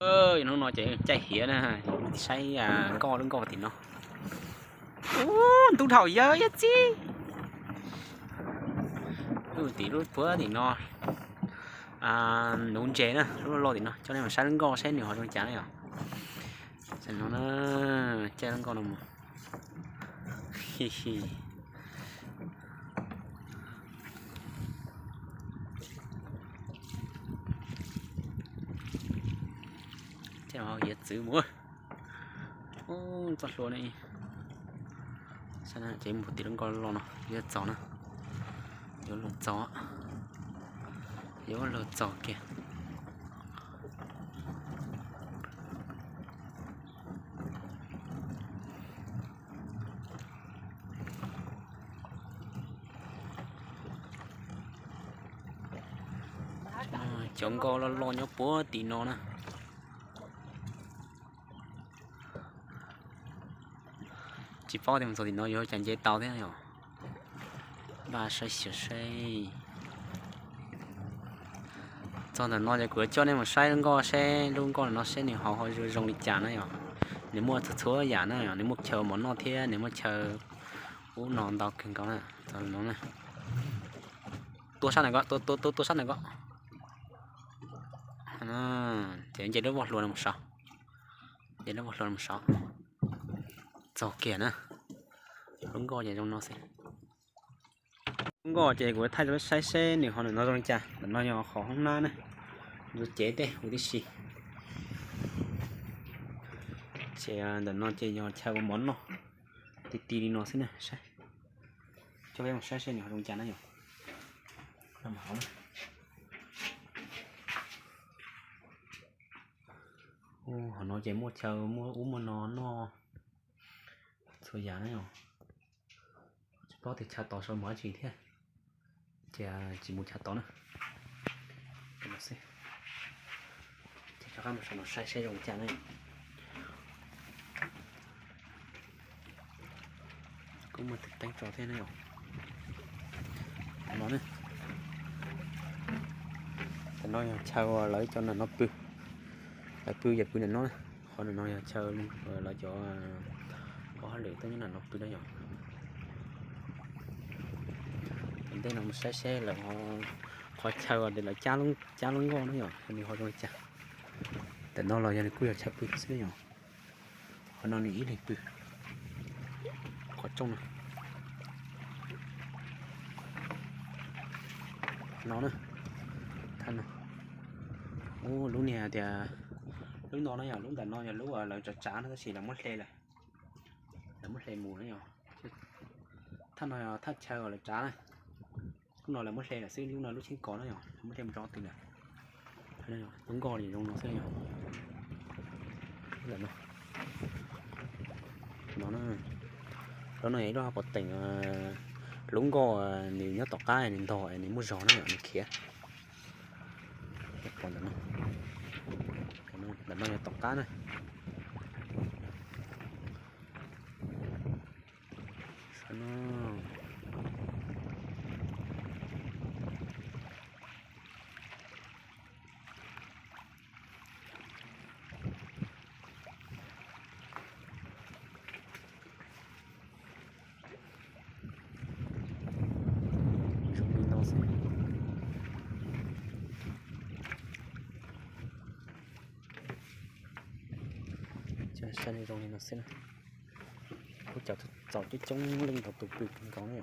Hnub no ces caij hiav na, saib nkoj lub nkoj tim no. Ub, ntub dhau yawg yawg txib. Lub tim lub puag tim no, nuv ntses na, lub loj loj tim no, coj nej mus saib lub nkoj saib nws ho zoo cas na yom. Tam no na, caij lub nkoj no mus. Caij hiav txwv mus. Txoj hlua ne. Ces mus tim lub nkoj loj no yuav txaus na. Yuav luag txaus, yuav luag txaus kiag. Cov nkoj loj loj nyob puag tim no na. Tsis paub tias mus txog tim no yuav cas nce tau thiab yom. Npaj saib xyuas saib. Txog ntawm no ces kuv yuav coj nej mus saib lub nkoj seb lub nkoj no seb nws ho zoo li cas na yom. Nws muaj txhua txhua yam na yom, nws muaj chaw mov noj thiab nws muaj chaw ub no ntau kawg nkaus na. Txog no, tua sab ntawm ko, tua tua tua sab ntawm ko. Ces nce lub voj hlua no mus saud. Nce lub voj hlua no mus saud. Txog kiag na. Lub nkoj ces zoo no xwb. Lub nkoj ces kuv thaij rau saib seb nws ho ntawm no zoo li cas. Ntawm no yog qhov hoob nab na, ntxuav cev tej huv tib si. Ces ntawm no ces yog chaw ua mov noj, ti ti li no xwb na. Saib, coj peb mus saib seb nws ho zoo li cas na yom. Hauv no ces muaj chaw muaj ub muaj no noj txhua yam na yom. Tsis paub tias chaw tod sau mus dab tsi thiab, ces tsis mus chaw tod na. Ces rov qab mus saum no saib seb zoo li cas na. Kuj muaj tus teeb tso thiab na yom. Tam no na, tam no yog chaw uas lawv cov nam no pw, lawv pw yam pw nam no na. Qhov nam no yog chaw lawv cov hauj lwm tuaj nyob nam no pw na yom. Tom ntej no mus saib seb lawv qhov chaw uas lawv cab lub nkoj na yom, nws ho zoo li cas. Tam no los yog nws kuj yog chaw pw xwb na yom. Qhov no nws ib leeg pw. Qhov rooj no. No na, thaj no. Ub, lub niag tias, lub no na yog lub ntawm no yog lub uas lawv tsav tsav no tab sis lawv muab hle lawm. Lawv muab hle mus na yom. Thaj no yog thaj chaw uas lawv tsav na. Lub no lawv muab hle lawm xwb, lub no lub cheeb kos na yom, lawv muab hle mus rau qhov twg lawm. Lub nkoj zoo no xwb yom. No, lub no yog ib lub hauv paus teem, lub nkoj nws nyob tom qab nws ntog nws muaj zog na yom, nws khiav. Pom ntawm no, ntawm no yog tom qab na. Zoo li no xwb. Saib zoo li no xwb. Kuj cov txaus coob coob leej tau tus pw kawg nkaus na.